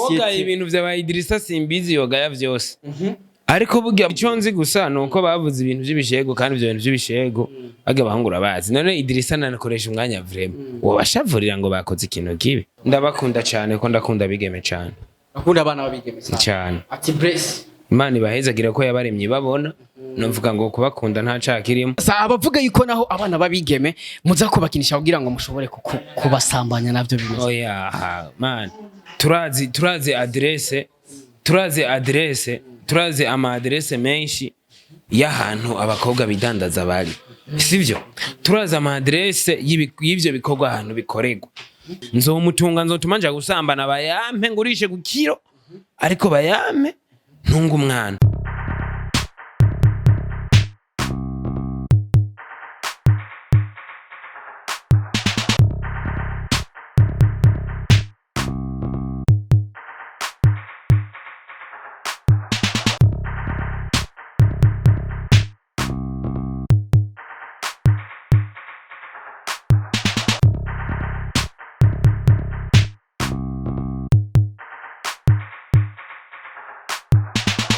Wogaye ibintu vya Idrissa simbizi, yogaya vyose, ariko burya icyo nzi gusa ni uko bavuze ibintu by'ibishego, kandi ibyo bintu by'ibishego barya abahungu urabazi. None Idrissa nanakoresha umwanya vraiment wobashavurira ngo bakoze ikintu kibi? Ndabakunda cyane, ko ndakunda abigeme cyane. Akunda abana babigeme sana. Cyane. Ati bless. Imana ibahezagira ko yabaremye babona. Numvuga ngo kubakunda nta caha kirimo. Sa abavuga yuko naho abana babigeme muza kubakinisha kugira ngo mushobore kubasambanya, navyo bimeze? Oya man, turazi adresse, turazi adresse, turazi ama adresse menshi y'ahantu abakobwa bidandaza bari, sivyo? Turazi ama adresse y'ivyo bikorwa ahantu bikorerwa. Nzomutunga, nzotuma nja gusambana, bayampe ngurishe ku kiro, ariko bayampe ntunga umwana.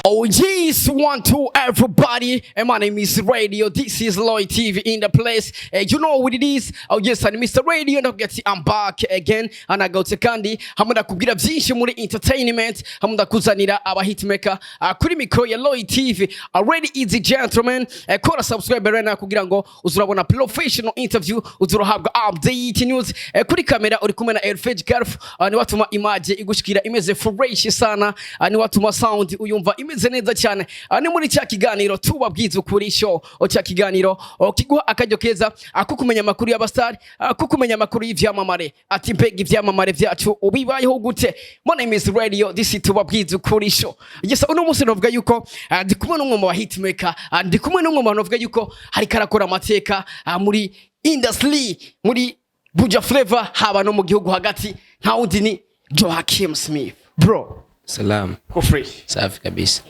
Oh yes, one, two, everybody. And my name is Radio. This is Lloyd TV in the place. You know what it is. Oh yes, and Mr. Radio. Don't get I'm back again. And I go to Candy. Hamwe ndakubwira byinshi muri entertainment. Hamwe ndakuzanira aba hitmaker kuri micro ya Lloyd TV. Already easy gentleman. Kora subscribe right now kugira ngo uzurabona professional interview, uzurahabwa update news. Kuri kamera uri kumwe na Elfage Garf. Ni watuma image igushikira imeze fresh sana. Ni watuma sound uyumva imeze neza cyane. Ni muri cya kiganiro tubabwiza ukuri show, o cya kiganiro o kiguha akaryo keza ko kumenya amakuru y'abastar, ko kumenya amakuru y'ivyamamare. Ati mbega ivyamamare vyacu ubibayeho gute? My name is Radio, this is tubabwiza ukuri show. Yes, uno munsi novuga yuko ndi kumwe n'umwe mu ba hitmaker, ndi kumwe n'umwe mu bantu bavuga yuko hariko arakora amateka muri industry, muri Buja Flavor, haba no mu gihugu hagati. Nta wundi ni Joachim Smith, bro. Salam. Ko fresh? Safi kabisa.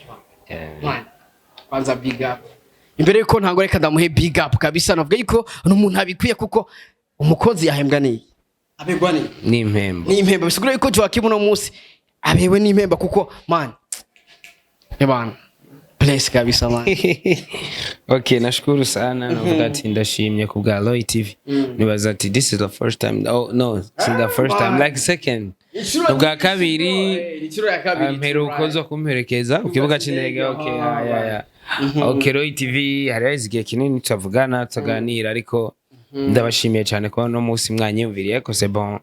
Man, kwanza big up. Imbere yuko ntango, reka ndamuhe big up kabisa. Navuga yuko ni umuntu abikwiye, kuko umukozi yahembwa n'iyi abegwa ni N'impembo. N'impembo. Bisigura yuko Joachim uno munsi abewe n'impembo, kuko man, ebana, bless kabisa, man. Okay, nashukuru sana. Navuga ati ndashimye ku bwa Roy TV. Nibaza ati this is the first time. Oh no, it's the first time, like second, ubwa kabiri. Inshuro ya kabiri. Mperuka uza kumperekeza ku kibuga c'indege. Okay, ya. Okay, Roy TV, hari haheze igihe kinini tutavugana, tutaganira, ariko ndabashimiye cyane kuba no munsi mwanyumviriye ko c'est bon.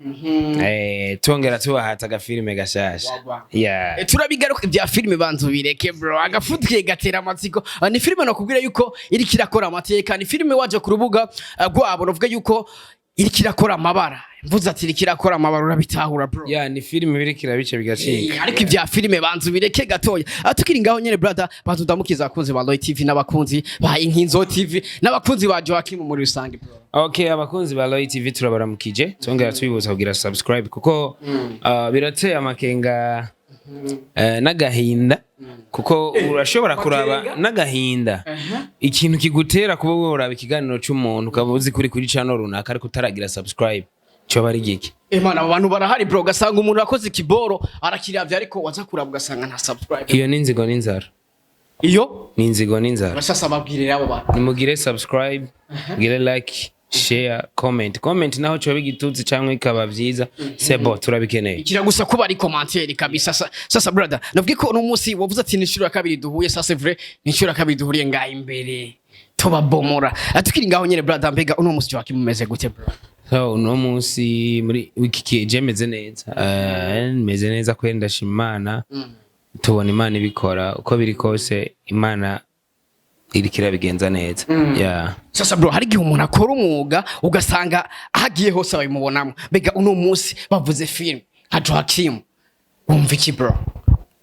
Tongera tubahata agafilime gashasha. Yeah. Turabigaruka ibya filime, banza ubireke bro, agafutike gatera amatsiko. Ni filime nakubwira yuko iriko irakora amateka. Ni filime waje ku rubuga rwabo, navuga yuko iriko irakora amabara. Mvuze ati iriko irakora amabara, urabitahura bro. Yeah, ni filime biriko irabice bigacika. Ariko ibya filime banza ubireke gatoya. Tukiri ngaho nyene brother, banza udamukiza abakunzi ba Roy TV n'abakunzi ba Inkinzo TV n'abakunzi ba Joachim muri rusange, bro. Okay, abakunzi ba Roy TV turabaramukije, tongera tubibutsa kugira subscribe, kuko birateye amakenga n'agahinda, kuko urashobora kuraba n'agahinda ikintu kigutera kuba woraba ikiganiro c'umuntu, ukaba uzi kuri channel runaka, ariko utaragira subscribe, coba ari giki? Imana, abo bantu barahari bro. Ugasanga umuntu akoze ikiboro arakiravye, ariko waza kuraba ugasanga nta subscribe. Iyo ni inzigo n'inzara. Iyo Ni inzigo n'inzara. Bashasa babwirira abo bantu. Nimugire subscribe, mugire like, share, comment. Comment naho coba igitutsi canke ikaba vyiza, c'est bon, turabikeneye. Kira gusa kuba ari commentaire kabisa. Sasa brother, navuga ko uno munsi wavuze ati ni inshuro ya kabiri duhuye. Sasa vrai, ni inshuro ya kabiri duhuriye ngaha imbere tubabomora. Tukiri ngaho nyene brother, mbega uno munsi Joachim umeze gute bro? So uno munsi muri wiki je meze neza. Meze neza kweri, ndashima Imana. Tubona Imana ibikora uko biri kose, Imana iriko irabigenza neza, yeah. Sasa bro, hari igihe umuntu akora umwuga ugasanga aho agiye hose babimubonamo. Mbega uno munsi bavuze film nka Joachim, wumva iki bro?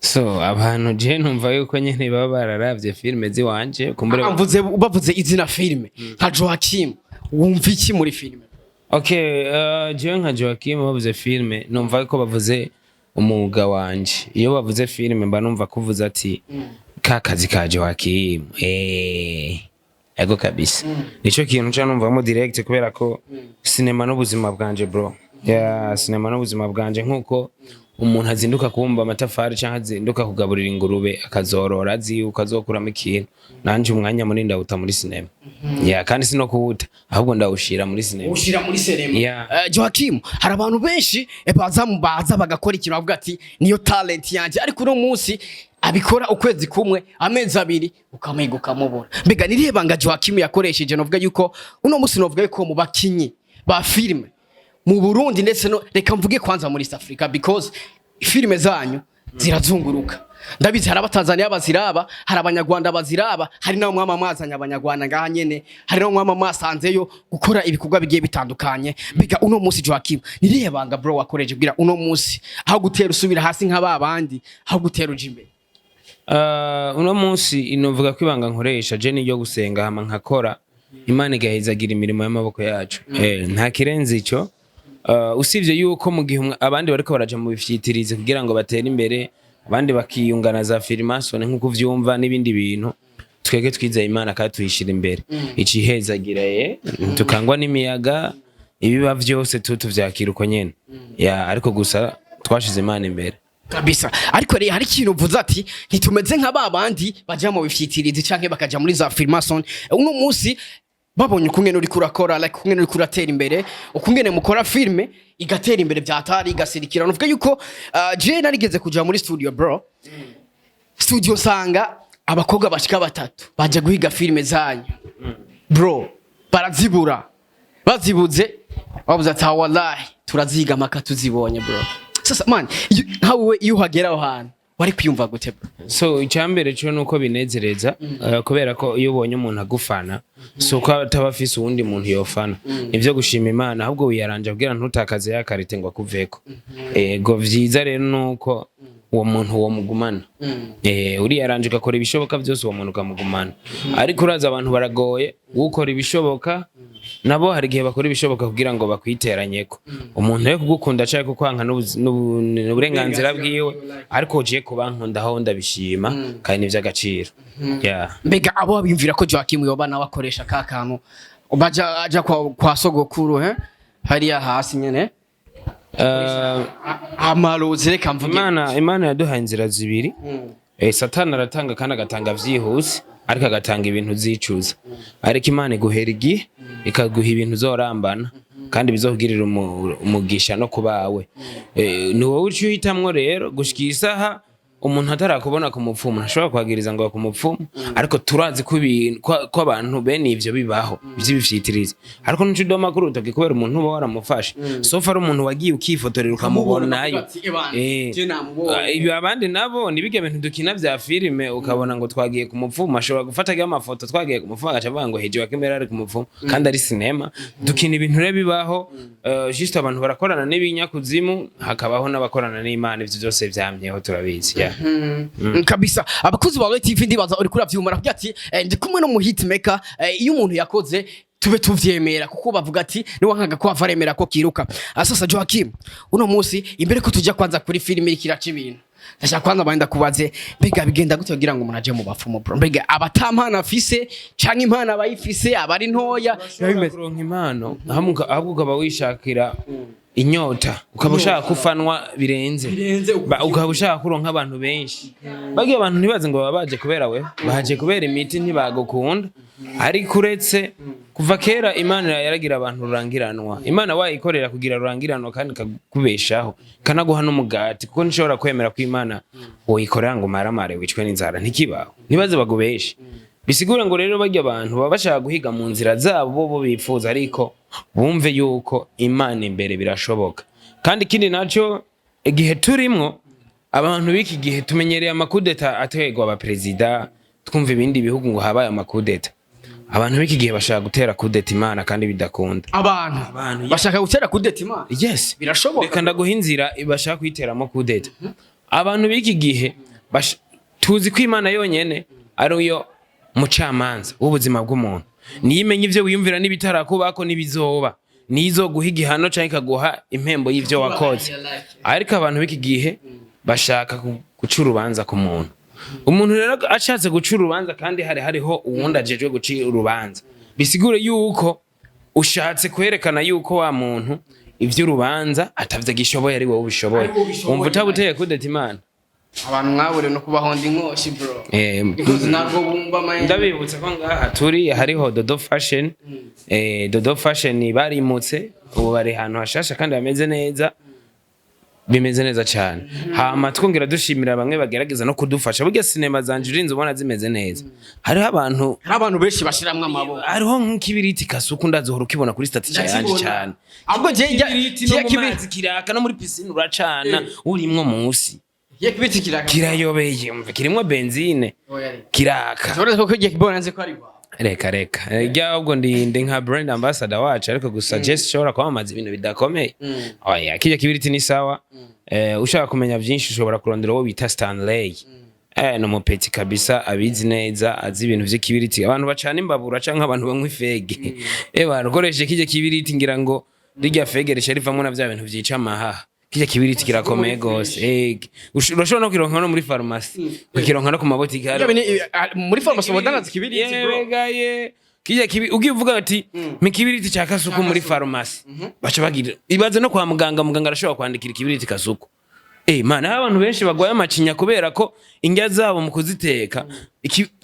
So abantu je numva yuko nyene baba bararavye filime ziwanje kumbure. Mvuze bavuze izina filime nka Joachim, wumva iki muri filime? Okay, jewe nka Joachim, bavuze filime numva ko bavuze umwuga wanje. Iyo bavuze filime mba numva kuvuze ati ka kazi ka Joachim. Ego kabisa. Nico kintu nca numvamo direct, kubera ko sinema n'ubuzima bwanje bro. Yeah, sinema n'ubuzima bwanje, nkuko Umuntu azinduka kubumba amatafari canke azinduka kugaburira ingurube, akazorora azi yuko azokuramo ikintu. Nanje umwanya munini ndawuta muri sinema, yeah, kandi sino kuwuta, ahubwo ndawushira muri sinema. Ushira muri sinema. Yeah. Joachim, hari abantu benshi baza bagakora ikintu bavuga ati niyo talent yanjye, ariko uno munsi abikora ukwezi kumwe, amezi 2, ukamwiga ukamubura. Mbega nirihe banga Joachim yakoresheje? Novuga yuko uno munsi, novuga yuko mu bakinyi ba filime mu Burundi, ndetse no reka mvuge kwanza muri East Africa, because filime zanyu zirazunguruka, ndabizi hari abatanzania baziraba, hari abanyarwanda baziraba, hari n'abo mwama mwazanye abanyarwanda ngaha nyene, hari n'abo mwama mwasanzeyo gukora ibikorwa bigiye bitandukanye. Mbega uno munsi Joachim, nirihe banga bro wakoreje kugira uno munsi aho gutera usubira hasi nka ba bandi, aho gutera uja imbere? Uno munsi inovuga ko ibanga nkoresha je ni ryo gusenga, hama nkakora, Imana igahezagira imirimo y'amaboko yacu. Nta kirenze ico. Usibye yuko mu gihe abandi bariko baraja mu bifyitirizi kugira ngo batere imbere, abandi bakiyungana za filimasoni nk'uko uvyumva n'ibindi bintu, twebwe twizeye Imana kandi tuyishira imbere, icihezagira ye tukangwa n'imiyaga, ibiba vyose tuvyakira uko nyene ya, ariko gusa twashize Imana imbere. Kabisa. Ariko rero hari ikintu uvuze ati ntitumeze nka ba bandi baja mu bifyitirizi canke bakaja muri za filmason. Uno munsi babonye ukungene uriko urakora, like ukungene uriko uratera imbere, ukungene mukora filme igatera imbere vyatari igasirikira. Nuvuga yuko je narigeze kuja muri studio bro, studio sanga abakobwa bashika batatu baje guhiga filme zanyu bro, barazibura. Bazibuze babuze ati: "Wallahi turaziga maka tuzibonye bro." Sasa man, nkawe iyo uhagera aho hantu wari kwiyumva gute bro? So icyambere cyo nuko binezereza, kubera ko iyo ubonye umuntu agufana, si uko ataba afise uwundi muntu yofana, nivyo gushima Imana, ahubwo wiyaranja kugira ntutakaze ya qualité ngo akuveko. Ego, vyiza rero nuko uwo muntu uwo mugumana, uriyaranja ugakora ibishoboka byose uwo muntu ukamugumana. Ariko uraza abantu baragoye, ukora ibishoboka nabo hari igihe bakora ibishoboka kugira ngo bakwiteranyeko. Umuntu rero kugukunda cyangwa kukwanka n'uburenganzira bwiwe, ariko ugiye kubankunda aho ndabishima kandi ni iby'agaciro, yeah. Mbega abo biyumvira ko Joachim yoba nawe akoresha ka kantu baja aja kwa sogokuru he hariya hasi nyene amarozi, reka mvuge. Imana yaduhaye inzira zibiri. Satani aratanga kandi agatanga vyihuse, ariko agatanga ibintu zicuza. Ariko Imana iguhera igihe ikaguha ibintu uzorambana kandi bizokugirira umugisha no kubawe. Ni wowe uca uhitamwo rero. Gushika iyi saha umuntu atarakubona ku mupfumu ntashobora kuhagiriza ngo ku mupfumu, ariko turazi ko ko abantu bene ivyo bibaho vy'ibifyitirizi, ariko ntuca udoma kuri urutoki kubera umuntu uba waramufashe, so far umuntu wagiye ukifotorera ukamubonayo. Ukavuga ati, "Ebana, je namubonye." Ibi abandi nabo ni bijya bintu dukina vya filime, ukabona ngo twagiye ku mupfumu, ashobora gufata amafoto twagiye ku mupfumu, agaca avuga ngo heje wakemera ari ku mupfumu kandi ari sinema dukina. Ibintu rero bibaho, juste abantu barakorana n'ibinyakuzimu, hakabaho n'abakorana n'Imana. Ivyo byose vyamyeho, turabizi, yeah. Kabisa. Abakozi ba Royal TV, ndibaza uri kuravyuma, aravuga ati ndi kumwe no mu hitmaker. Iyo umuntu yakoze tube tuvyemera, kuko bavuga ati niwa nkaga ko avaremera ko kiruka. Sasa Joachim, uno munsi imbere ko tujya kwanza kuri filime iriko iraca ibintu, ndashaka kwanza banda kubaze: mbega bigenda gute kugira ngo umuntu aje mu bapfumu bro? Mbega abatampano afise canke impano abayifise abari ntoya, biba bimeze Kuronka impano, ahubwo ukaba wishakira inyota, ukaba ushaka kufanwa birenze. Birenze. Ukaba ushaka kuronka abantu benshi. Bagiye abantu ntibaze ngo baba baje kubera we, baje kubera imiti, ntibagukunda. Ariko uretse kuva kera Imana yaragira abantu rurangiranwa. Imana wayikorera kugira rurangiranwa kandi ikakubeshaho, ikanaguha n'umugati, kuko ntishobora kwemera ko Imana woyikorera ngo umaramare wicwe n'inzara, ntikibaho, ntibaze bagubeshe. Bisigura ngo rero barya abantu baba bashaka guhiga mu nzira zabo bo bifuza, ariko bumve yuko Imana imbere birashoboka. Kandi ikindi naco, igihe turimwo, abantu b'iki gihe tumenyereye amakudeta ategwa abaperezida, twumva ibindi bihugu ngo habaye amakudeta. Abantu b'iki gihe bashaka gutera kudeta Imana kandi bidakunda. Abantu Abantu, yeah. bashaka gutera kudeta Imana? Yes. Birashoboka? Reka ndaguha inzira bashaka kuyiteramo kudeta. Abantu b'iki gihe tuzi ko Imana yonyene ari yo mucamanza w'ubuzima bw'umuntu, niyo imenya ivyo wiyumvira n'ibitarakubako n'ibizoba, niyo izoguha igihano canke ikaguha impembo y'ivyo wakoze. Ariko abantu b'iki gihe bashaka guca urubanza ku muntu. Umuntu rero ashatse guca urubanza kandi hari hariho uwundi ajejwe guca urubanza, bisigure yuko ushatse kwerekana yuko wa muntu Ivy'urubanza atavyo gishoboye, ari wowe ubishoboye. Ari wowe ubishoboye. Wumva utabuteye kudeta Imana. Abantu mwabure no kubahonda inkoshi, bro, because ntabwo bumva ama Ndabibutsa ko ngaha turi hariho Dodo Fashion. Dodo Fashion barimutse, ubu bari ahantu hashasha kandi hameze neza, bimeze neza cyane. Hama twongera dushimira bamwe bagerageza no kudufasha. Burya sinema zanje urinze ubona zimeze neza, hariho abantu Hari abantu benshi bashiramwo amaboko. Hariho nk'ikibiriti Kasuku, ndazohora ukibona kuri statut yanje Ndakibona. cyane. Ahubwo je Ikibiriti no mu mazi kiraka, no muri piscine uracana urimwo munsi. Ye kibiriti kiraka. Kirayobeye, umva, kirimwo benzine, kiraka. Ushobora ko kigiye kibona nzi ko ari wa Reka reka, rya ahubwo ndi nka brand ambassador wacu, ariko gusa just ushobora kwamamaza ibintu bidakomeye. Oya, kijya kibiriti ni sawa. Ushaka kumenya byinshi ushobora kurondera uwo bita Stanley. Ni umupeti kabisa abizi neza, azi ibintu vy'ikibiriti. Abantu bacana imbabura canke abantu banywa ifege, bantu ukoresheje kijya kibiriti, ngira ngo rirya fege rica rivamwo na vya bintu vyica amahaha. Kijya kibiriti kirakomeye gose. Urashobora no kukironka no muri farumasi, ukironka no ku mabotike. Ibyo muri farumasi badandaza ikibiriti, bro. Yewe, kijya kibi ugiye uvuga ati mi kibiriti cya Kasuku muri farumasi, baca bagira ibaze. No kwa muganga, muganga arashobora kwandikira ikibiriti Kasuku. Mana, hari abantu benshi bagwaye amacinya kubera ko indya zabo mu kuziteka,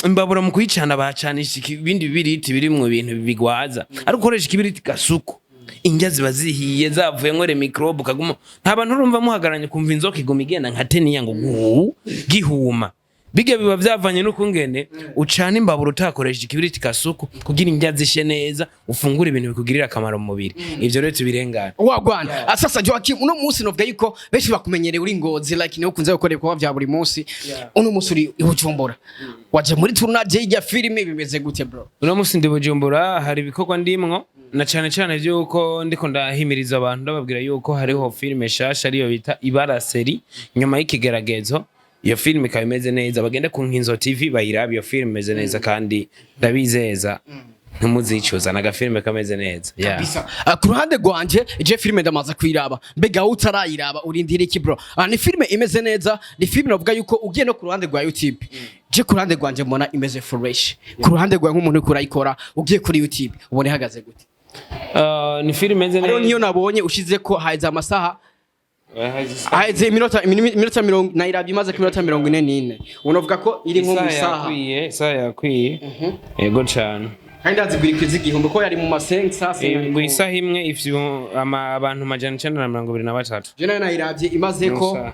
imbabura mu kuyicana bacanisha ibindi bibiriti biri mu bintu bigwaza. Ariko ukoresha ikibiriti Kasuku, indya ziba zihiye, zavuyemo les microbes, ukaguma nta bantu urumva muhagararanye kumva inzoka iguma igenda nka teniya ngo guu gihuma. Bijya biba byavanye n'ukungene ucana imbabura utakoresheje ikibiriti Kasuku kugira indya zishe neza, ufungure ibintu bikugirira akamaro mu mubiri. Ivyo rero tubirengana. Wagwana. Sasa Joakim, uno munsi novuga yuko benshi bakumenyereye uri Ngozi, like niwe ukunze gukora ibikorwa vya buri munsi. Uno munsi uri i Bujumbura, waje muri tournage y'irya filime, bimeze gute, bro? Uno munsi ndi Bujumbura, hari ibikorwa ndimwo, na cane cane vy'uko ndiko ndahimiriza abantu, ndababwira yuko hariho filime shasha ariyo bita Ibara Série nyuma y'ikigeragezo. Iyo filime ikaba imeze neza, bagende ku Nkinzo TV bayirabe. Iyo filime imeze neza kandi ndabizeza ntimuzicuza, ni agafilime kameze neza, yeah. Bisa. Ku ruhande rwanje, je filime ndamaze kuyiraba. Mbega wowe utarayiraba urindira iki, bro? Ni filime imeze neza, ni filime navuga yuko ugiye no ku ruhande rwa YouTube, je ku ruhande rwanje mbona imeze fresh. Ku ruhande rwawe nk'umuntu uriko urayikora, ugiye kuri YouTube ubona ihagaze gute? Ni filime imeze Hariho neza. niyo nabonye ushize ko haheze amasaha, haheze iminota mirongo, nayirabye imaze ku minota 44. Ubu navuga ko iri nko mu Isaha isaha. yakwiye, isaha yakwiye, yego cane. Kandi ndazigwira ikwiza 1000 ko yari mu masensa. Ngo isaha imwe ifite abantu 923. Je nayo nayiravye imaze ko Isaha.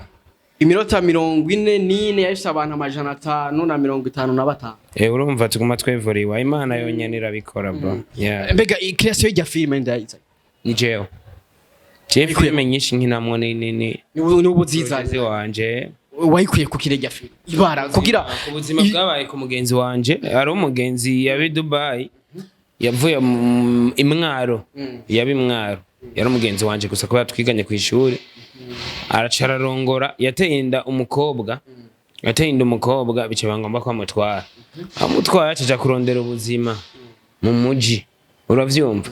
iminota 44, yahise abantu 555. Urumva tuguma twevuriwa, Imana yonyene irabikora, bro, yeah. Mbega iyi création y'irya filime ndayiza? Ni jewe je filime nyinshi nkinamwo ni ni ubuziza mugenzi wanje. Wayikuye ku kirya filime Ibara kugira Ubuzima bwabaye ku mugenzi wanje. Hari umugenzi yaba i Dubai, yavuye mu imwaro, yaba imwaro, yari umugenzi wanje gusa kubera twiganye ku ishuri. Araca ararongora, yateye inda umukobwa, yateye inda umukobwa, bica biba ngombwa ko amutwara. Amutwara, acaja kurondera ubuzima mu muji, uravyumva.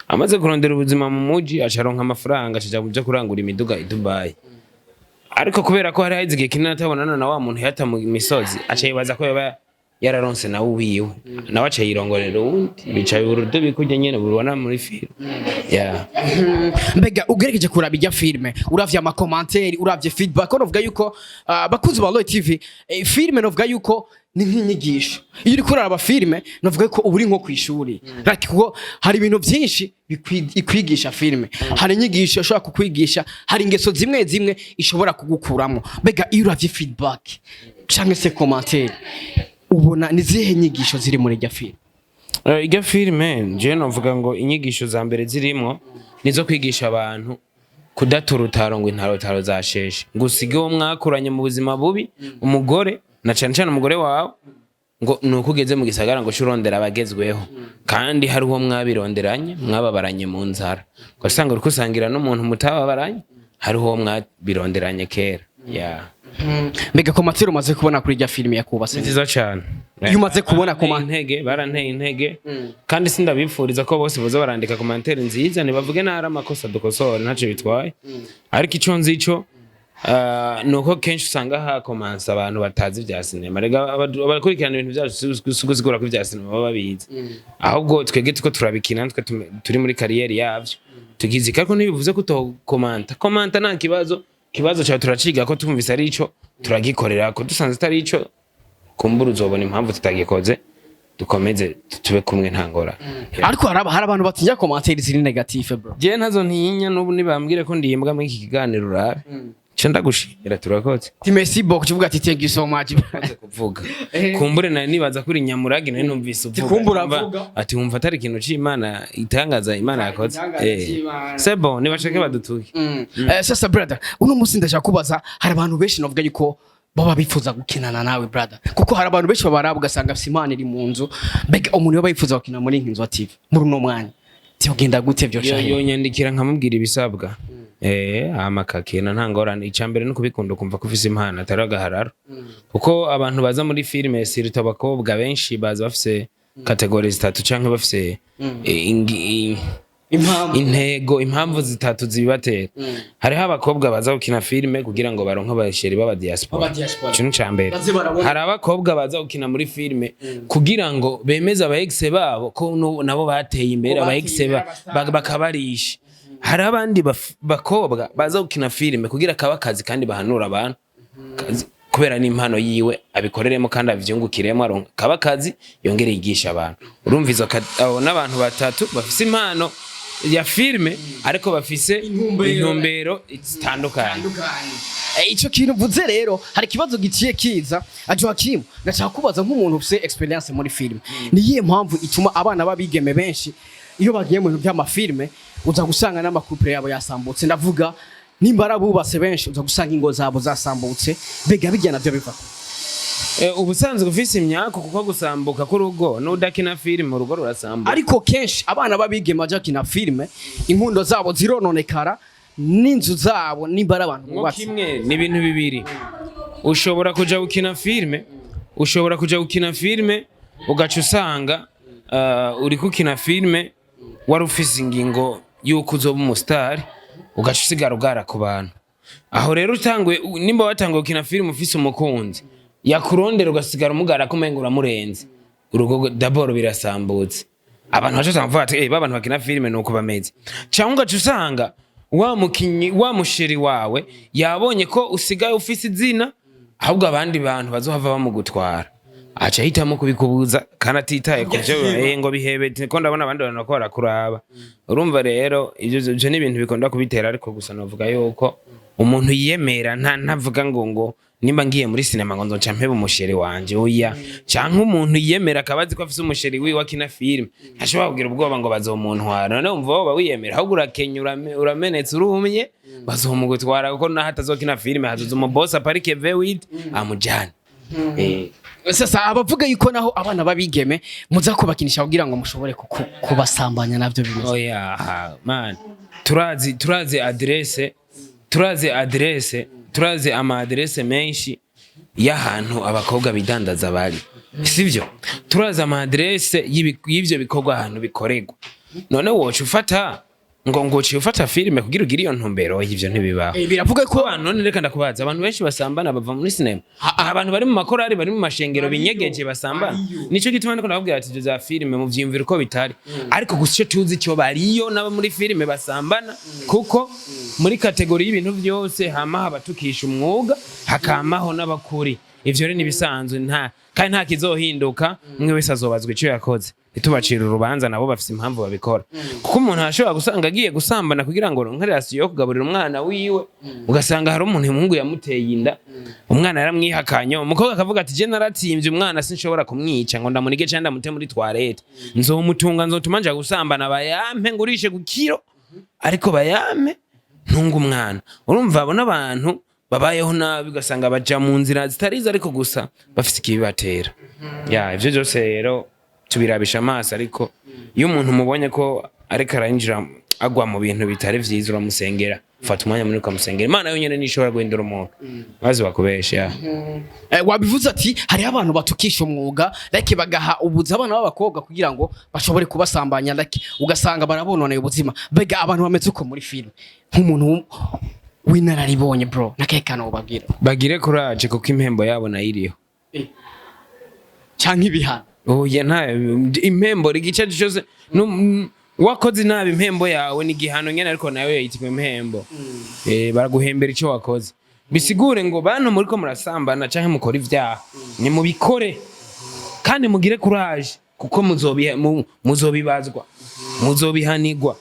Amaze kurondera ubuzima mu muji, aca aronka amafaranga, acaja kuja kurangura imiduga i Dubai. Ariko kubera ko hari haheze igihe kinini atabonana na wa muntu yata mu misozi, aca yibaza ko yaba yararonse nawe uwiwe, nawe aca yirongorera uwundi, bica urudobi kurya nyene bubona muri filime, yeah. Mbega ugerageje kuraba irya filime, uravye ama commentaires, uravye feedback, novuga yuko bakunzi ba Roy TV, filime novuga yuko ni nk'inyigisho. Iyo uriko uraraba filime, novuga ko uba uri nko kw'ishuri, like kuko hari ibintu byinshi ikwigisha filime. Hari inyigisho ishobora kukwigisha, hari ingeso zimwe zimwe ishobora kugukuramo. Mbega iyo uravye feedback canke se commentaire, ubona ni zihe nyigisho ziri muri irya filime? Irya filime, jewe novuga ngo inyigisho za mbere zirimwo nizo kwigisha abantu kudatura urutaro ngo intarotaro zasheshe, ngo usige uwo mwakuranye mu buzima bubi, umugore na cane cane umugore wawe, ngo nuko ugeze mu gisagara ngo uce urondera abagezweho, kandi hari uwo mwabironderanye, mwababaranye mu nzara. Ugasanga uriko usangira n'umuntu mutababaranye, hariho uwo mwabironderanye kera, yeah. Mbega commentaire umaze kubona kuri irya filime yakubatse? Ni nziza cane. Iyo umaze kubona Baranteye intege, baranteye intege, kandi sindabipfuriza ko bose boza barandika commentaire nziza. Nibavuge nari amakosa dukosore, ntacyo bitwaye. Ariko ico nzi ico Nuko kenshi usanga hakomansa abantu batazi vya sinema. Rega abakurikirana ibintu vyacu si ugusigura ko ivya sinema baba babizi, ahubwo twebwe tuko turabikina, twe turi muri carrière yavyo tugize. Ariko ntibivuze ko utokomanta. Komanta nta kibazo, kibazo cyawe turaciga ko tumvise ari ico turagikorera, ko dusanze atari ico, kumbura uzobona impamvu tutagikoze, dukomeze tube kumwe, nta ngorane. Ariko hari abantu batinya commentaire ziri négative, bro. Jewe ntazo ntinya. N'ubu nibambwire ko ndimbwa muri iki kiganiro, urabe nca ndagushimira, turakoze. Ti merci beaucoup, kivuga ati thank you so much. Kuvuga kumbure nari nibaza kuri nyamuragi, nari numvise uvuga. Kumbura Numva- avuga. Ati wumva atari ikintu c'Imana itangaza Imana yakoze. Itangaza c'Imana. C'est bon, nibashake badutuke. Sasa brother, uno munsi ndashaka kubaza, hari abantu benshi navuga yuko baba bifuza gukinana nawe, brother, kuko hari abantu benshi babaraba ugasanga afise impano iri mu nzu. Mbega umuntu yoba yifuza gukina muri Nkinzo TV muri uno mwanya, vyogenda gute? Vyo Yo yonyandikira nkamubwira ibisabwa, hama akakina, nta ngorane. Icya mbere ni ukubikunda, ukumva ko ufise impano, atari agahararo, kuko abantu baza muri filime, surtout abakobwa benshi, baza bafise catégories zitatu canke bafise impamvu. Intego, impamvu zitatu zibibatera. Hariho abakobwa baza gukina filime kugira ngo baronke aba chéri b'aba diaspora. B'aba diaspora. Ico ni ica mbere. Baze barabona. Hari abakobwa baza gukina muri filime kugira ngo bemeze aba ex babo ko nabo bateye imbere, Ko aba ex bateye imbere, aba star. bakabarisha. Hari abandi bakobwa baza gukina filime kugira kaba akazi kandi bahanura abantu. Kubera n'impano yiwe abikoreremo kandi avyungukiremo, aronka kaba akazi, yongere yigisha abantu. Urumva izo abo n'abantu batatu bafise impano ya filime ariko bafise Intumbero. intumbero zitandukanye. Ico kintu uvuze rero, hari ikibazo giciye kiza. Joachim, ndashaka kubaza nk'umuntu ufise expérience muri filime, ni iyihe mpamvu ituma abana b'abigeme benshi iyo bagiye mu bintu by'amafilme uza gusanga n'ama couple yabo yasambutse? Ndavuga nimba arabubatse benshi, uza gusanga ingo zabo zasambutse. Mbega bijya navyo biva? Ubusanzwe ufise imyaka, kuko gusambuka k'urugo, n'udakina filime urugo rurasambuka. Ariko kenshi abana b'abigeme baja gukina filime, inkundo zabo zirononekara n'inzu zabo, nimba ari abantu Nko bubatse. Kimwe ni ibintu bibiri. Ushobora kuja gukina filime, ushobora kuja gukina filime ugaca usanga uri gukina filime wari ufise ingingo y'uko uzoba umusitari, ugaca usigara ugara ku bantu. Aho rero utanguye, nimba watanguye gukina filime ufise umukunzi yakurondera, ugasigara umugara ko umenga uramurenze urugo, d'abord birasambutse. Abantu baca usanga bavuga ati: "Eh, ba bantu bakina filime nuko bameze." Cyangwa ugaca usanga wa mukinyi, wa mu chéri wawe yabonye ko usigaye ufise izina, ahubwo abandi bantu bazohava bamugutwara, aca ahitamo kubikubuza kandi atitaye ku byo, ngo bihebe ko ndabona abandi bantu bako barakuraba. Urumva rero ivyo ni ibintu bikunda kubitera. Ariko gusa novuga yuko umuntu yiyemera, nta ntavuga ngo nimba ngiye muri sinema ngo nzoca mpeba umu chéri wanje, oya. Canke umuntu yiyemera akaba azi ko afise umu chéri wiwe akina filime, ntashobora kugira ubwoba ngo bazomuntwara. None wumva woba wiyemera, ahubwo urakenya, uramenetse, urumye, bazomugutwara, kuko naho atazokina filime hazoza umubosi aparike V8 amujane. Sasa abavuga yuko naho abana b'abigeme muza kubakinisha kugira ngo mushobore kubasambanya, navyo bimeze? Oya man, turazi adresse, turazi adresse, turazi ama adresse menshi y'ahantu abakobwa bidandaza bari, sivyo? Turazi ama adresse y'ivyo bikorwa ahantu bikorerwa. None woca ufata ngo uciye ufata filime kugira ugire iyo ntumbero? Ivyo ntibibaho. Biravuga Ko ko abantu, none reka ndakubaza, abantu benshi basambana bava muri sinema? Abantu bari mu makorari, bari mu mashengero binyegeje basambana? Nico gituma ndiko ndakubwira ati ivyo za filime muvyiyumvira uko bitari, ariko gusa ico tuzi cyo, bariyo n'abo muri filime basambana, kuko muri catégorie y'ibintu byose hama abatukisha umwuga, hakamaho n'abakuri. Ivyo rero nibisanzwe, nta kandi nta kizohinduka. Umwe wese azobazwa ico yakoze, ntitubacira urubanza. Nabo bafise impamvu babikora, kuko umuntu ashobora gusanga agiye gusambana kugira ngo aronke ration yo kugaburira umwana wiwe, ugasanga hari umuntu, umuhungu yamuteye inda, umwana yaramwihakanye, umukobwa akavuga ati: "Je naratimvye umwana, sinshobora kumwica ngo ndamunige canke ndamute muri toilette, nzomutunga, nzotuma nja gusambana bayampe ngurishe ku kiro, ariko bayampe ntunga umwana." Urumva abo n'abantu babayeho nabi, ugasanga baja mu nzira zitarizo, ariko gusa bafise ikibibatera. Ya, ivyo byose rero tubirabisha amaso, ariko iyo umuntu umubonye ko ariko arinjira agwa mu bintu bitari vyiza, uramusengera, ufata umwanya munini ukamusengera. Imana yonyene nishobora guhindura umuntu, maze bakubesha ya. Wabivuze ati hariho abantu batukisha umwuga, like bagaha ubuzi abana b'abakobwa kugira ngo bashobore kubasambanya, like ugasanga barabononeye ubuzima. Mbega abantu bameze uko muri filime, nk'umuntu w'inararibonye, bro, nakahe kantu wobabwira? Bagire courage, kuko impembo yabo nayo iriho. Canke ibihano? Oya, nta impembo. Igice cyose wakoze nabi, impembo yawe ni igihano nyene, ariko nawe yitwa impembo. Baraguhembera icyo wakoze. Bisigure ngo bantu muriko murasambana canke mukora ivyaha, ni mubikore kandi mugire courage, kuko muzobibazwa, muzobihanigwa.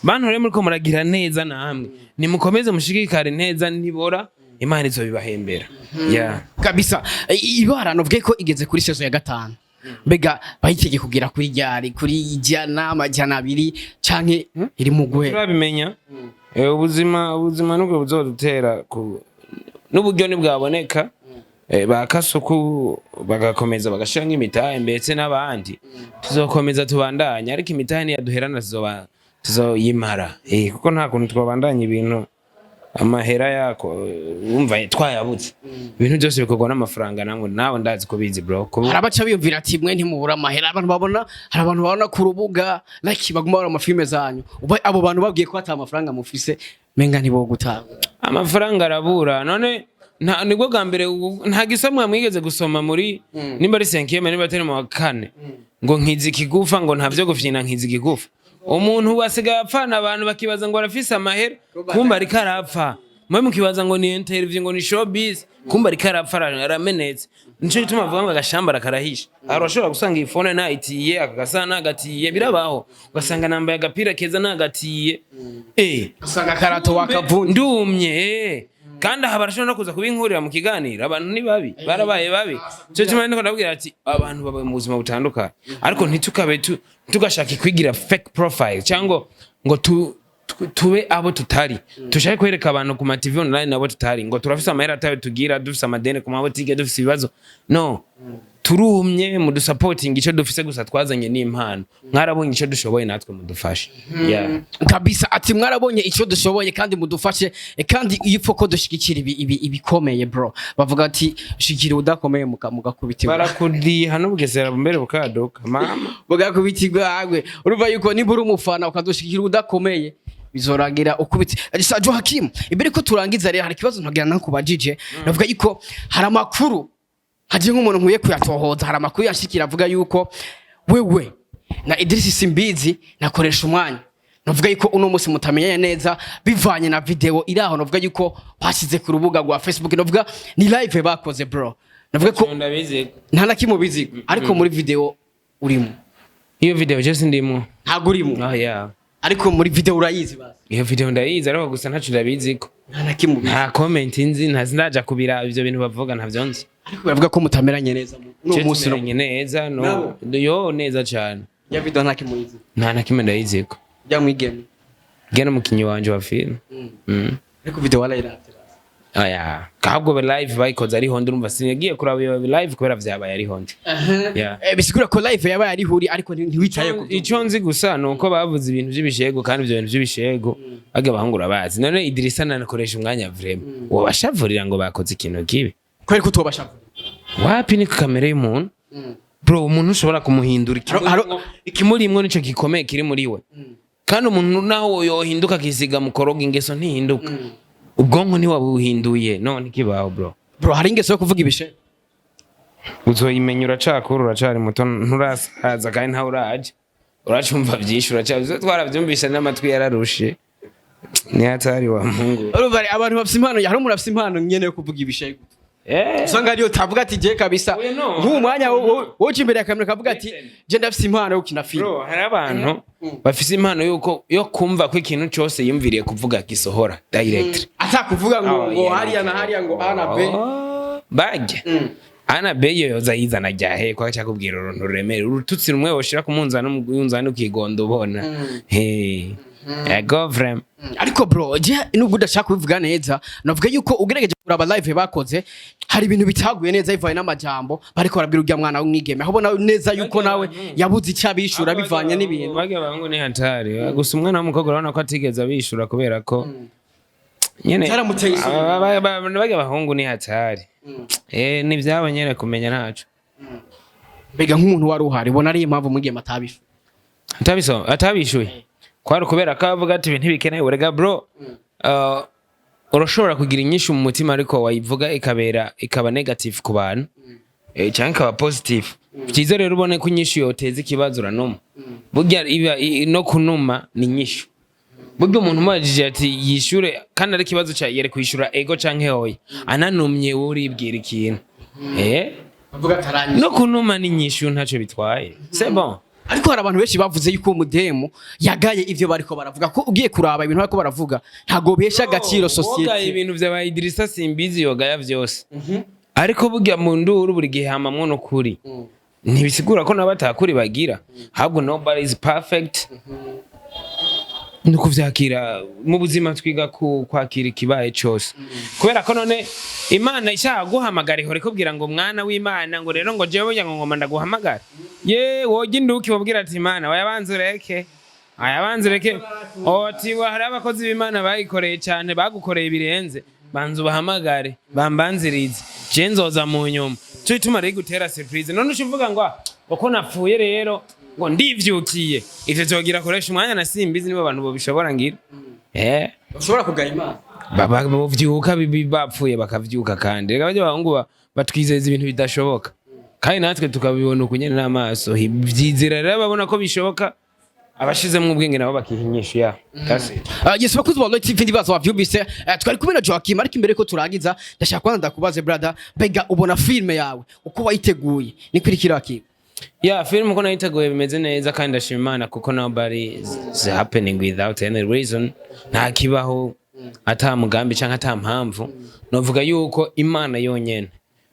Bantu rero muriko muragira neza, namwe nimukomeze mushigikare neza, nibora Imana izobibahembera, yeah. Kabisa. Ibara novuge ko igeze kuri saison ya gatanu. Mbega bayitege kugira kuri ryari? Kuri 100, 200, canke iri mu guhera? Turabimenya. Ubuzima nubwo buzodutera ku n'uburyo ntibwaboneka. Ba Kasuku bagakomeza bagashira nk'imitahe, mbetse n'abandi, tuzokomeza tubandanye, ariko imitahe niyaduherana tuzoba tuzoyimara, kuko nta kuntu twabandanya ibintu amahera yako wumva twayabuze. Ibintu byose bikorwa n'amafaranga, namwe nawe ndazi ko bizi, bro. Hari abaca biyumvira ati mwe ntimubura amahera. Abantu babona, hari abantu babona ku rubuga like baguma babona amafilme zanyu. Abo bantu babwiye ko ata amafaranga mufise, menga ntibogutanga. Amafaranga arabura. None nibwo bwa mbere nta gisomwa mwigeze gusoma muri nimba ari cinquième, nimba atari mu wa kane, ngo nkiza ikigufa, ngo ntavyo gufyina, nkiza ikigufa. Umuntu wasigaye apfana, abantu bakibaza ngo arafise amahera, kumba ariko arapfa. Mwe mukibaza ngo ni interview, ngo ni showbiz, kumba ariko arapfa, aramenetse. Nico gituma bavuga ngo agashambara karahisha. Hari urashobora gusanga iyi phone nayitiye, aka gasa nagatiye, birabaho, ugasanga nambaye agapira keza nagatiye. Usanga karato wakavunja. Ndumye. Kandi aha barashobora no kuza kubinkurira mu kiganiro. Abantu ni babi, barabaye babi. Cyo kimwe niko ndabwira ati abantu baba mu buzima butandukanye, ariko ntitukabe tugashaka kwigira fake profile cyangwa ngo tube abo tutari, tushake kwereka abantu ku ma TV online abo tutari, ngo turafise amahera atayo tugira, dufise amadeni ku mabotike, dufise ibibazo. No turumye, mudusapotinga icyo dufise gusa twazanye n'impano. Mwarabonye icyo dushoboye, natwe mudufashe, yeah. Kabisa, ati mwarabonye icyo dushoboye kandi mudufashe. Kandi iyo upfa ko dushigikira ibi ibikomeye, bro, bavuga ati shigikira udakomeye mugakubitirwa. Barakudiha n'ubugesera mbere bukaduka mama. Bugakubitirwa hagwe. Urumva yuko nimba uri umufana ukadushigikira udakomeye, bizorangira ukubitse. Sajo Hakim, imbere ko turangiza rero, hari ikibazo ntagira nakubajije. Navuga yuko hari amakuru haje nk'umuntu nkwiye kuyatohoza. Hari amakuru yashikira avuga yuko wewe na Idris Simbizi nakoresha umwanya, navuga yuko uno munsi mutamenyanye neza bivanye na video iri aho, navuga yuko bashyize ku rubuga rwa Facebook, navuga ni live bakoze, bro. Navuga ko Ndabizi. nta na kimwe ubizi, ariko muri video urimo. Iyo video je sindimwo. Ntabwo urimo? Oh yeah. Ariko muri video urayizi basi? Iyo video ndayizi, ariko gusa ntaco ndabiziko. Nta na kimwe ubizi? Nta comment nzi, ntazi ndaja kubira ivyo bintu bavuga, ntavyo nzi. Ariko baravuga ko mutameranye neza uno Je munsi no tumeranye neza, no. Nabo? Yo, neza cane. Ya video nta kimwe uyizi? Nta na kimwe ndayiziko. Ya mwigeme? Gena umukinyi wanje wa film. Ariko video warayiravye basi? Oya, ahubwo live bayikoze ariho ndi. Urumva sinagiye kuraba iyo live kubera vyabaye ariho ndi, yeah. Bisigura ko live yabaye ari huri, ariko ntiwitaye ku Icyo nzi gusa ni uko bavuze ibintu by'ibishego, kandi ibyo bintu by'ibishego baga abahungu urabazi. None Idrissa nanakoresha umwanya vraiment wobashavurira ngo bakoze ikintu kibi? Kubera ko utobashavura? Wapi, ni kamere y'umuntu, bro. Umuntu ushobora kumuhindura ikimurimwo nico gikomeye kiri muri we. Kandi umuntu naho yohinduka akisiga mukoroga, ingeso ntihinduka, ubwonko ntiwabuhinduye, none kibaho, bro. Bro, hari ingeso yo kuvuga ibishe? Uzoyimenya uracakura, uracari muto, nturasaza kandi ntawe uraje, uracumva byinshi, uraca twarabyumvise n'amatwi yararushe. Ni hatari wa Mungu. Urumva abantu bafise impano, hari umuntu afise impano nyene yo kuvuga ibishego. Usanga ariyo tavuga ati je kabisa Oya, no. nk'uwo mwanya wowe imbere ya kamera kavuga ati je ndafise impano yo gukina film. Bro, hari abantu bafise impano yuko yo kumva ko ikintu cyose yumviriye kuvuga gisohora direct. Atakuvuga ngo Oh, ngo yeah, hariya na hariya, ngo A na B. Oh, bajya A na B yo yoza yizana ryahe kwa cyakubwira uruntu ruremere, urututsi rumwe woshira ku munzani, umunzani ukigonda ubona. Hey, ego vraiment. Ariko bro, je nubwo udashaka kubivuga neza, navuga yuko ugerageje kuraba live bakoze, hari ibintu bitaguye neza bivanye n'amajambo bariko barabwira urya mwana w'umwigeme, aho ubona neza yuko nawe yabuze icyo abishura bivanye n'ibintu. Bajya abahungu ni hatari. Gusa umwana w'umukobwa urabona ko atigeze abishura kubera ko nyene Byaramuteye isoni. Bajya abahungu ni hatari. Ni ibyabo nyene kumenya ntaco. Mbega nk'umuntu wari uhari, ubona ari impamvu umwigeme atabishura? Atabishuye kwari ukubera ko avuga ati ibintu ntibikenewe. Rega bro, Urashobora kugira inyishu mu mutima, ariko wayivuga ikabera ikaba negative ku bantu, canke ikaba positive. Vyiza rero ubone ko inyishu yoteza ikibazo, uranuma. Burya iba no kunuma ni inyishu. Burya umuntu umubajije ati yishure kandi ari ikibazo ca yere kwishura ego canke oya, ananumye, wowe uribwira ikintu. Bavuga ataranyishe. No kunuma ni inyishu, ntaco bitwaye, c'est bon. Ariko hari abantu benshi bavuze yuko uwo mudemu yagaye ivyo bariko baravuga, ko ugiye kuraba ibintu bariko baravuga ntago behesha agaciro Wogaye société. Ibintu vya Idrissa Simbizi yogaya vyose, ariko burya mu nduru buri gihe hamamwo n'ukuri. Ntibisigura ko nabo atakuri bagira, ahubwo nobody is perfect. Ni ukuvyakira mu buzima, twiga kwakira ikibaye cose, kubera ko none Imana ishaka guhamagara ihora ikubwira ngo mwana w'Imana, ngo rero ngo jewe burya ngo ngoma ndaguhamagara, ye woja induki wobwira ati Imana wayabanza ureke, ayabanza ureke, oti wa hari abakozi b'Imana bayikoreye cyane, bagukoreye birenze, banza ubahamagare bambanzirize, je nzoza mu nyuma. Cyo gituma rero igutera surprise. None uca uvuga ngo: "Ah, uko napfuye rero ngo ndivyukiye." Ivyo vyogira koresha umwanya na Simbizi, nibo bantu bobishobora ngira. Ushobora kugaya Imana. Bovyuka bapfuye bakavyuka, kandi reka barya bahungu batwizeza ibintu bidashoboka, kandi natwe tukabibona uku nyene n'amaso. Vyizera rero babona ko bishoboka, abashizemwo ubwenge nabo bakiha inyishu ya. That's it. Yes, bakuzi ba Royal TV, ndibaza wavyumvise. Twari kumwe na Joachim, ariko imbere ko turangiza ndashaka kwanza ndakubaze, brother, mbega ubona filme yawe uko wayiteguye niko iriko irakira? Yeah, film uko nayiteguye bimeze neza, kandi ndashima Imana kuko nobody is happening without any reason. Nta kibaho ata mugambi canke ata mpamvu. Novuga yuko Imana yonyene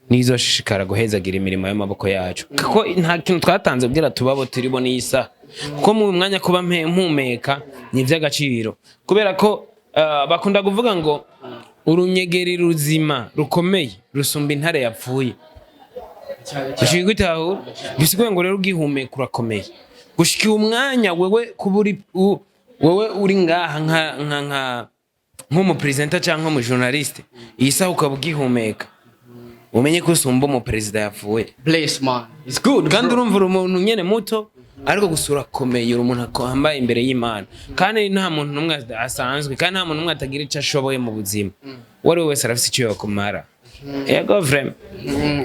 nizoshishikara guhezagira imirimo y'amaboko yacu, kuko nta kintu twatanze kugira tubabo turibo n'isa, kuko mu mwanya kuba mpumeka ni ivy'agaciro, kubera ko bakunda kuvuga ngo urunyegeri ruzima rukomeye rusumba intare yapfuye. Ushobora gutahura, bisikuye ngo rero ugihumeka urakomeye gushika uyu mwanya. Wewe kuba uri wewe uri ngaha nka nk'umupresenter cyangwa nk'umujournaliste, iyi saha ukaba ugihumeka, umenye ko usumba umuperezida yapfuye. Bless, man, it's good. Kandi bro. Urumva uri umuntu nyene muto, ariko gusa urakomeye, uri umuntu ahambaye imbere y'Imana, kandi nta muntu n'umwe asanzwe, kandi nta muntu n'umwe atagira icyo ashoboye mu buzima. Uwo ari we wese arafise icyo yokumara, yego, vraiment.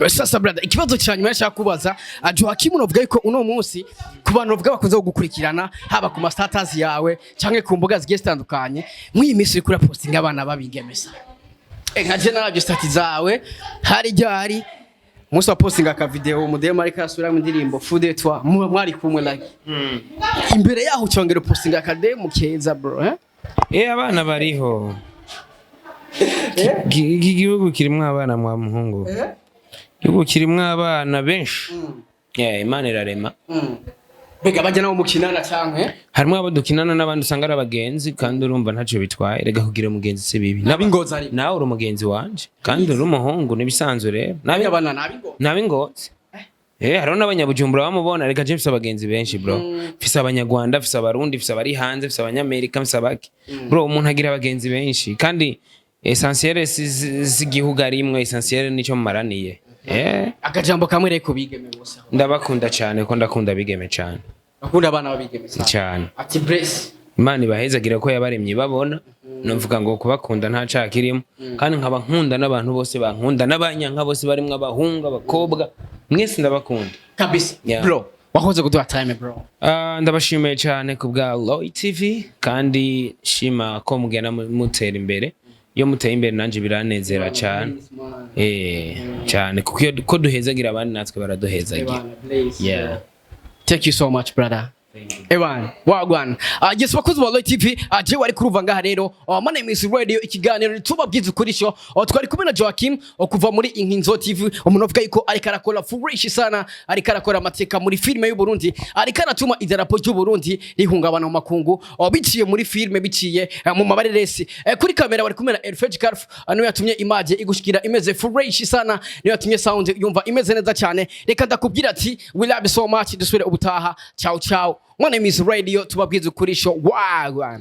Sasa brother, ikibazo cya nyuma nshaka kubaza, Joachim, novuga yuko uno munsi ku bantu bavuga bakunze kugukurikirana, haba ku ma status yawe canke ku mbuga zigiye zitandukanye, mw'iyi minsi uriko urapostinga abana babigemesa. Nka je naravye status zawe, hari ryari umunsi wa postinga aka video umudemu ariko arasubiramo indirimbo Fou de toi, mwari kumwe, like imbere yaho ucongera upostinga akademu keza, bro, eh? Abana bariho. Iki gihugu kirimwo abana, mwa muhungu. Igihugu kirimwo abana benshi. Yeah, Imana irarema. Mbega bajya nabo mukinana canke? Harimwo abo dukinana n'abandi usanga ari abagenzi, kandi urumva ntacyo bitwaye. Rega kugira umugenzi si bibi. N'ab'ingozi ariko. Nawe uri umugenzi wanje kandi uri umuhungu, nibisanzwe rero. Abana n'ab'ingozi. N'ab'ingozi. Hariho n'abanyabujumbura bamubona. Reka je mfise abagenzi benshi, bro. Mfise Abanyarwanda, mfise Abarundi, mfise abari hanze, mfise Abanyamerika, mfise abaki. Bro, umuntu agira abagenzi benshi, kandi essentiel si igihugu arimwe, essentiel nico mumaraniye. Akajambo kamwe reko bigeme bose. Ndabakunda cyane, ko ndakunda abigeme cyane. Bakunda abana babigeme sana. Cyane. Ati bless. Imana ibahezagira ko yabaremye babona. Numvuga ngo kubakunda nta caha kirimo, kandi nkaba nkunda n'abantu bose bankunda, n'abanyanka bose, barimwo abahungu, abakobwa, mwese ndabakunda. Kabisa. Yeah. Bro, wakoze kuduha time, bro. Ah, ndabashimiye cyane ku bwa Roy TV, kandi shima ko mugenda mutera imbere. Iyo muteye imbere nanjye biranezera cyane, cyane, kuko iyo ko duhezagira abandi natwe baraduhezagira. Yeah. Thank you so much, brother. Ewan, wagwan. Yes, bakuzi ba Roy TV, je wari kuruva ngaha rero. My name is Radio, ikiganiro tubabwiza ukuri sho. Twari kumwe na Joachim, kuva muri Inkinzo TV, umuntu avuga yuko ariko arakora fresh sana, ariko arakora amateka muri filime y'u Burundi, ariko aratuma idarapo ry'u Burundi rihungabana mu makungu, biciye muri filime, biciye mu mabareresi. Kuri kamera bari kumwe na Elfred Carf, niwe yatumye image igushikira imeze fresh sana, niwe yatumye sound yumva imeze neza cyane. Reka ndakubwira ati we love you so much, dusubire ubutaha. Ciao ciao. My name is Radio, tubabwiza ukuri sho. Wagwan.